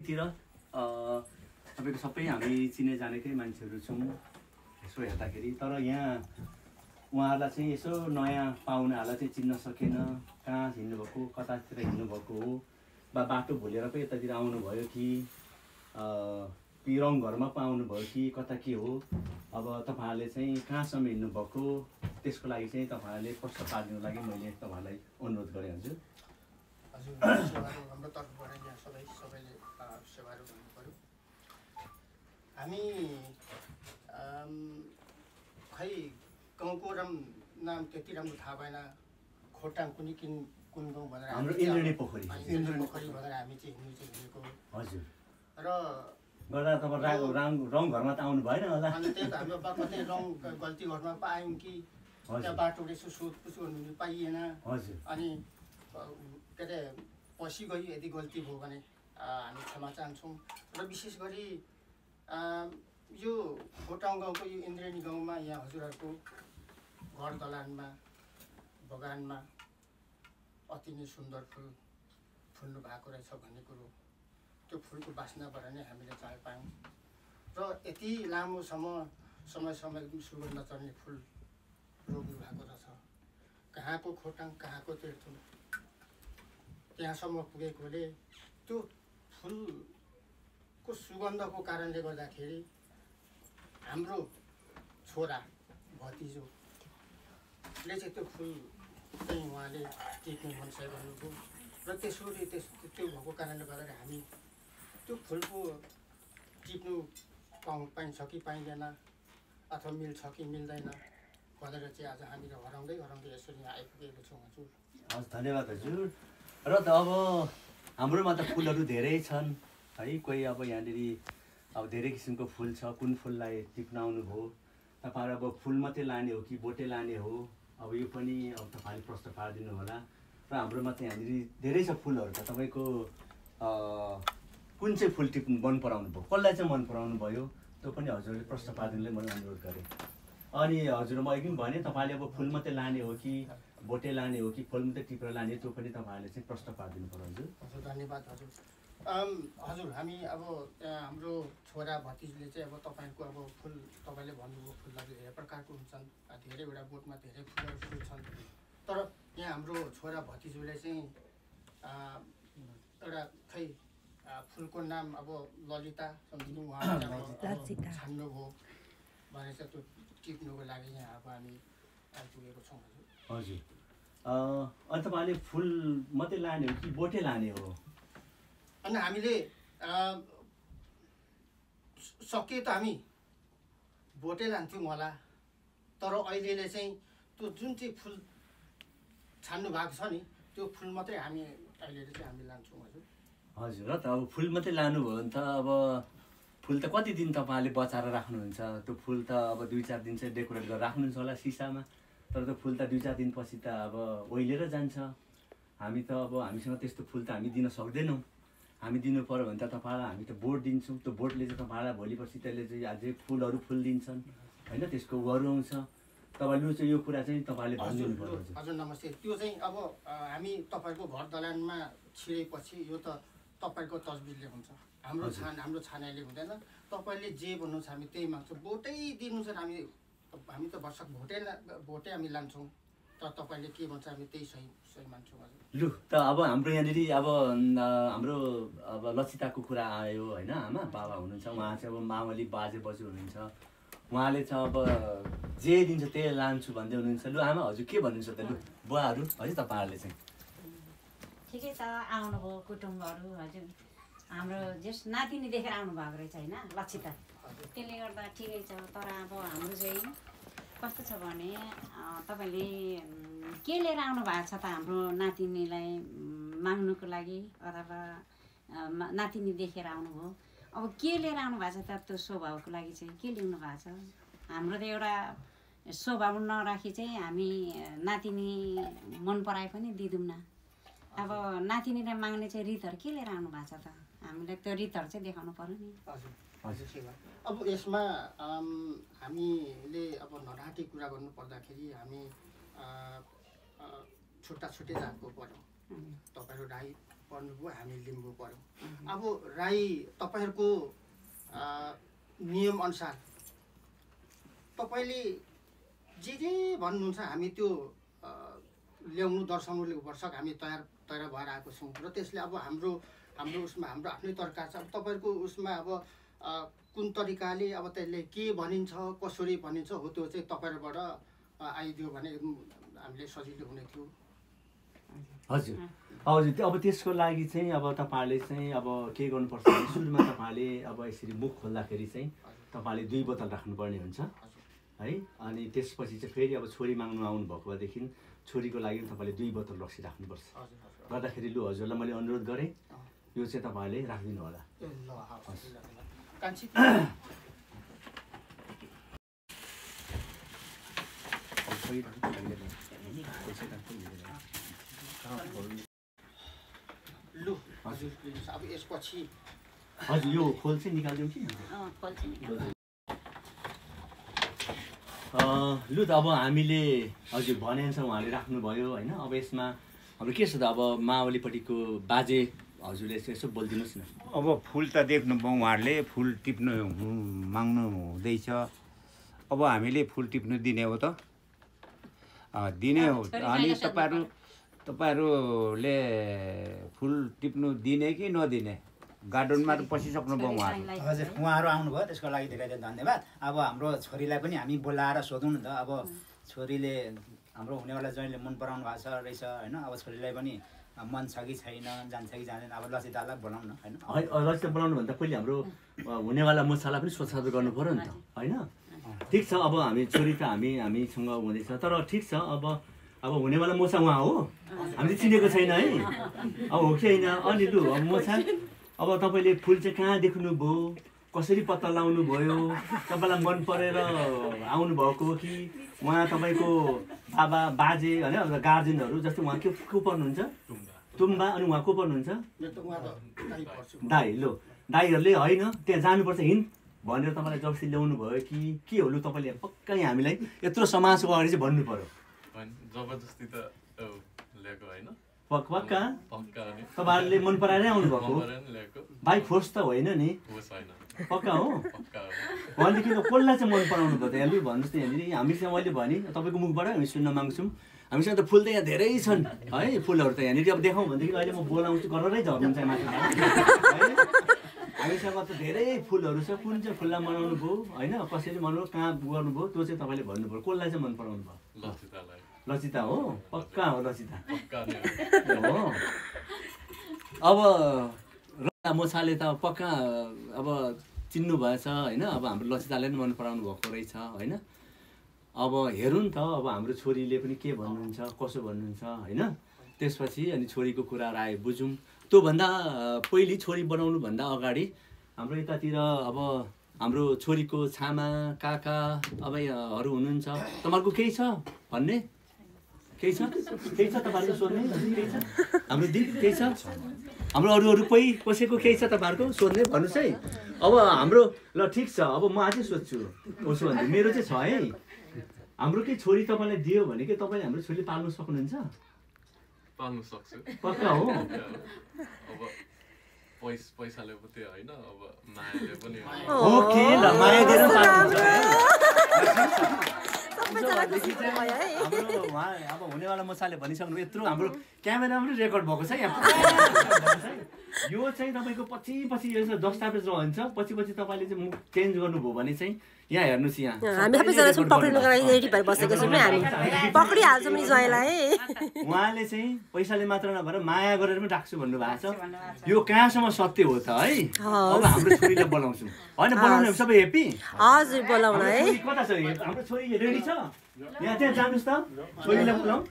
तिर तपाईको सबै हामी चिने जानेकै मान्छेहरू छौँ यसो हेर्दाखेरि तर यहाँ उहाँहरूलाई चाहिँ यसो नयाँ पाहुनाहरूलाई चाहिँ चिन्न सकेन कहाँ हिँड्नुभएको कतातिर हिँड्नुभएको हो वा बाटो भुलेर पो यतातिर आउनुभयो कि रङ घरमा पो आउनुभयो कि कता के हो अब तपाईँहरूले चाहिँ कहाँसम्म हिँड्नुभएको त्यसको लागि चाहिँ तपाईँहरूले प्रश्न पार्नुको लागि मैले तपाईँहरूलाई अनुरोध गरेँ हजुर। हाम्रो तर्फबाट यहाँ सबैले सेवाहरू गर्नु पर्यो। हामी खै गाउँको नाम त्यति राम्रो थाहा भएन, खोटाङ कुन गाउँ भनेर हाम्रो इन्द्रणी पोखरी भनेर हामी चाहिँ हिँडेको हजुर। र गर्दा तपाईँ रङ घरमा त आउनु भएन होला। अनि त्यही त हाम्रो कतै रङ गल्ती घरमा पायौँ कि त्यहाँ बाटोले यसो सोधपुछ गर्नु पाइएन। हजुर। अनि के अरे पछि गयो यदि गल्ती भयो भने हामी क्षमा चाहन्छौँ। र विशेष गरी यो खोटाङ गाउँको यो इन्द्रेणी गाउँमा यहाँ हजुरहरूको घर दलानमा बगानमा अति नै सुन्दर फुल फुल्नु भएको रहेछ भन्ने कुरो त्यो फुलको बास्नाबाट नै हामीले चाल पायौँ। र यति लामो समय सुगन्ध चल्ने फुल रोप्नु भएको रहेछ। कहाँको खोटाङ कहाँको तेर्थुल त्यहाँसम्म पुगेकोले त्यो फुलको सुगन्धको कारणले गर्दाखेरि हाम्रो छोरा भतिजोले चाहिँ त्यो फुल चाहिँ उहाँले टिप्ने मनसाय गर्नुभयो र त्यसरी त्यो भएको कारणले गर्दाखेरि हामी त्यो फुलको टिप्नु पाइन्छ कि पाइँदैन अथवा मिल्छ कि मिल्दैन भनेर चाहिँ आज हामीले हराउँदै यसरी यहाँ आइपुगेको छौँ हजुर। हस् धन्यवाद हजुर। र त अब हाम्रोमा त फुलहरू धेरै छन् है, कोही अब यहाँनिर अब धेरै किसिमको फुल छ, कुन फुललाई टिप्न आउनुभयो तपाईँहरू अब फुल मात्रै लाने हो कि बोटे लाने हो अब यो पनि अब तपाईँले प्रश्न पारिदिनु होला। र हाम्रोमा त यहाँनिर धेरै छ फुलहरू त तपाईँको कुन चाहिँ फुल टिप्नु मन पराउनु भयो, कसलाई चाहिँ मन पराउनु भयो त्यो पनि हजुरले प्रश्न पारिदिनुलाई मैले अनुरोध गरेँ। अनि हजुर म एकदम भने तपाईँले अब फुल मात्रै लाने हो कि बोटे लाने हो कि फुल मात्रै टिपेर लाने त्यो पनि तपाईँहरूले चाहिँ प्रश्न पारिदिनु पर्यो हजुर। हजुर धन्यवाद हजुर। हजुर हामी अब हाम्रो छोरा भतिजले चाहिँ अब तपाईँको अब फुल तपाईँले भन्नुभयो फुलहरू धेरै प्रकारको हुन्छन्, धेरैवटा बोटमा धेरै फुलहरू फुल्छन्। तर यहाँ हाम्रो छोरा भतिजोले चाहिँ एउटा खै फुलको नाम अब ललिता सम्झिनु उहाँले छान्नुभयो भने चाहिँ त्यो टिप्नुको लागि यहाँ अब हामी आइपुगेको छौँ हजुर। हजुर। अनि तपाईँले फुल मात्रै लाने हो कि बोटे लाने हो? अनि हामीले सके त हामी बोटे लान्थ्यौँ होला, तर अहिले चाहिँ त्यो जुन चाहिँ फुल छान्नु भएको छ नि त्यो फुल मात्रै हामी अहिले चाहिँ हामी लान्छौँ हजुर। हजुर। र त अब फुल मात्रै लानुभयो भने त अब फुल त कति दिन तपाईँले बचाएर राख्नुहुन्छ? त्यो फुल त अब 2-4 दिन चाहिँ डेकोरेट गरेर राख्नुहुन्छ होला सिसामा, तर त्यो फुल त 2-4 दिनपछि त अब ओइलेर जान्छ। हामी त अब हामीसँग त्यस्तो फुल त हामी दिन सक्दैनौँ। हामी दिनु पऱ्यो भने त तपाईँलाई हामी त बोट दिन्छौँ, त्यो बोटले चाहिँ तपाईँलाई भोलि पर्सि त्यसले चाहिँ अझै फुलहरू फुल दिन्छन् होइन, त्यसको उहरू आउँछ। तपाईँले चाहिँ यो कुरा चाहिँ तपाईँले भनिदिनु पर्यो हजुर। नमस्ते। त्यो चाहिँ अब हामी तपाईँको घर दलानमा छिरेपछि यो त तपाईँको तजबिजले हुन्छ, हाम्रो छानाइले हुँदैन। तपाईँले जे भन्नुहुन्छ हामी त्यही माग्छौँ, बोटै दिनुहुन्छ हामी त वर्षक भोटै हामी लान्छौँ, तर तपाईँले के भन्छ हामी त्यही सही मान्छौँ हजुर। लु त अब हाम्रो यहाँनिर अब हाम्रो अब लक्षिताको कुरा आयो होइन, आमा बाबा हुनुहुन्छ, उहाँ चाहिँ अब मावली बाजे बजू हुनुहुन्छ, उहाँले चाहिँ अब जे दिन्छ त्यही लान्छु भन्दै हुनुहुन्छ। लु आमा हजुर के भन्नुहुन्छ त? लु बुवाहरू हजुर तपाईँहरूले चाहिँ ठिकै छ आउनुभयो कुटुम्बहरू हजुर, हाम्रो जस नातिनी देखेर आउनुभएको रहेछ होइन लक्षिता, त्यसले गर्दा ठिकै छ। तर अब हाम्रो चाहिँ कस्तो छ भने तपाईँले के लिएर आउनु भएको छ त हाम्रो नातिनीलाई माग्नुको लागि अथवा नातिनी देखेर आउनुभयो, अब के लिएर आउनु भएको छ त त्यो स्वभावको लागि चाहिँ के ल्याउनु भएको छ? हाम्रो त एउटा स्वभाव नराखी चाहिँ हामी नातिनी मन पराए पनि दिँदैनौँ। अब नातिनीलाई माग्ने चाहिँ रीतहरू के लिएर आउनु भएको छ त? हामीलाई त्यो रीतहरू चाहिँ देखाउनु पर्यो नि हजुर। अब यसमा हामीले अब नराटी कुरा गर्नु पर्दाखेरि हामी छुट्टा छुट्टै जातको पऱ्यौँ। तपाईँहरू राई पर्नुभयो, हामी लिम्बू पऱ्यौँ। अब राई तपाईँहरूको नियमअनुसार तपाईँले जे भन्नुहुन्छ हामी त्यो ल्याउनु दर्शाउनु वर्षक हामी तयार भएर आएको छौँ र त्यसले अब हाम्रो उसमा हाम्रो आफ्नै तरकार छ। अब तपाईँहरूको उसमा अब कुन तरिकाले अब त्यसले के भनिन्छ कसरी भनिन्छ हो त्यो चाहिँ तपाईँहरूबाट आइदियो भने हामीले सजिलो हुने थियो। हजुर हजुर अब त्यसको लागि चाहिँ अब तपाईँहरूले चाहिँ अब के गर्नुपर्छ भने सुरुमा तपाईँहरूले अब यसरी मुख खोल्दाखेरि चाहिँ तपाईँहरूले 2 बोतल राख्नुपर्ने हुन्छ है। अनि त्यसपछि चाहिँ फेरि अब छोरी माग्नु आउनुभएको भएदेखि छोरीको लागि तपाईँले 2 बोतल रक्सी राख्नुपर्छ। गर्दाखेरि लु हजुरलाई मैले अनुरोध गरेँ यो चाहिँ तपाईँहरूले राखिदिनु होला। लु हजुर अब यसपछि हजुर यो खोल चाहिँ निकालिदिउँ कि लु त अब हामीले हजुर भनेछ उहाँले राख्नुभयो होइन। अब यसमा हाम्रो के छ त अब मावलीपट्टिको बाजे हजुरले यसो बोलिदिनुहोस् न। अब फुल त देख्नुभयो उहाँहरूले फुल टिप्नु माग्नु हुँदैछ। अब हामीले फुल टिप्नु दिने हो त दिने हो। अनि तपाईँहरूले फुल टिप्नु दिने कि नदिने गार्डनमा पसिसक्नुभयो उहाँहरू। हजुर उहाँहरू आउनुभयो त्यसको लागि धेरै धेरै धन्यवाद। अब हाम्रो छोरीलाई पनि हामी बोलाएर सोधौँ न त। अब छोरीले हाम्रो हुनेवाला ज्वाइँले मन पराउनु भएको छ रहेछ होइन। अब छोरीलाई पनि मन छ कि छैन जान्छ कि जाँदैन अब लसितालाई बोलाउँ न होइन। लसिता बोलाउनु भन्दा पहिले हाम्रो हुनेवाला मोसालाई पनि सोधसाद गर्नु पऱ्यो नि त होइन। ठिक छ अब हामी छोरी त हामीसँग हुँदैछ तर ठिक छ अब हुनेवाला मोसा उहाँ हो हामीले चिनेको छैन है। अब हो कि होइन। अनि लु अब मोसा अब तपाईँले फुल चाहिँ कहाँ देख्नुभयो कसरी पत्ता लाउनु भयो तपाईँलाई मन परेर आउनुभएको कि उहाँ तपाईँको बाबा बाजे होइन गार्जेनहरू जस्तो उहाँ के को पर्नुहुन्छ तुम्बा अनि उहाँ को पर्नुहुन्छ दाई। लो दाईहरूले होइन त्यहाँ जानुपर्छ हिँड भनेर तपाईँलाई जबरजस्ती ल्याउनु भयो कि के हो? लु तपाईँले पक्कै हामीलाई यत्रो समाजको अगाडि चाहिँ भन्नु पर्यो। जबरजस्ती त ल्याएको होइन पक्का तपाईँहरूले मन पराएरै आउनुभएको बाई फोर्स त होइन नि पक्का हो। भनेदेखि कसलाई चाहिँ मन पराउनु भयो त यहाँ लु भन्नुहोस् त। यहाँनिर हामीसँग मैले भने तपाईँको मुखबाट हामी सुन्न माग्छौँ। हामीसँग त फुल त यहाँ धेरै छन् है फुलहरू त यहाँनिर अब देखाउँ भनेदेखि अहिले म बोलाउँछु गरेरै झर्नुहुन्छ माथि हामीसँग त धेरै फुलहरू छ। कुन चाहिँ फुललाई मनाउनु भयो होइन कसरी मनाउनु कहाँ गर्नुभयो त्यो चाहिँ तपाईँले भन्नु पऱ्यो। कसलाई चाहिँ मन पराउनु भयो? लसिता हो पक्का हो लसिता हो। अब मोसाले त पक्का अब चिन्नु भएछ होइन। अब हाम्रो लसिताले पनि मन पराउनु भएको रहेछ होइन। अब हेरौँ नि त अब हाम्रो छोरीले पनि के भन्नुहुन्छ कसो भन्नुहुन्छ होइन। त्यसपछि अनि छोरीको कुराहरू आए बुझौँ। त्योभन्दा पहिले छोरी बनाउनुभन्दा अगाडि हाम्रो यतातिर अब हाम्रो छोरीको छामा काका अबहरू हुनुहुन्छ तपाईँहरूको केही छ भन्ने? केही छ तपाईँहरूको सोध्ने केही छ? हाम्रो दिदी केही छ? हाम्रो अरू कोही कसैको केही छ तपाईँहरूको सोध्ने भन्नुहोस् है। अब हाम्रो ल ठिक छ अब म अझै सोध्छु उसो भने मेरो चाहिँ छ है। हाम्रो केही छोरी तपाईँलाई दियो भने के तपाईँले हाम्रो छोरीले पाल्नु सक्नुहुन्छ? पाल्नु सक्छु पक्का हो। अब पैसाले मात्रै होइन अब मायाले पनि ओके ल माया दिएर पाल्नुहुन्छ हाम्रो उहाँ अब हुनेवाला मसाले भनिसक्नु यत्रो हाम्रो क्यामेरा पनि रेकर्ड भएको छ यहाँ। यो चाहिँ तपाईँको पछि यो दस्तावेज रहन्छ पछि तपाईँले चाहिँ मुख चेन्ज गर्नुभयो भने चाहिँ यहाँ हेर्नुहोस् यहाँ हामी सबैजना चाहिँ पक्रिनुको लागि रेडी भएर बसेको छौँ हामी पक्रिहाल्छौँ नि ज्वाइँलाई। उहाँले चाहिँ पैसाले मात्र नभएर माया गरेर पनि राख्छु भन्नुभएको छ। यो कहाँसम्म सत्य हो त है? अब हाम्रो छोरीलाई बोलाउँछौँ होइन बोलाउने सबै हेप्पी? हजुर बोलाउन है। कता छ हाम्रो छोरी रेडी छ? यहाँ त्यहाँ जानुहोस् त छोरीलाई बोलाउँ।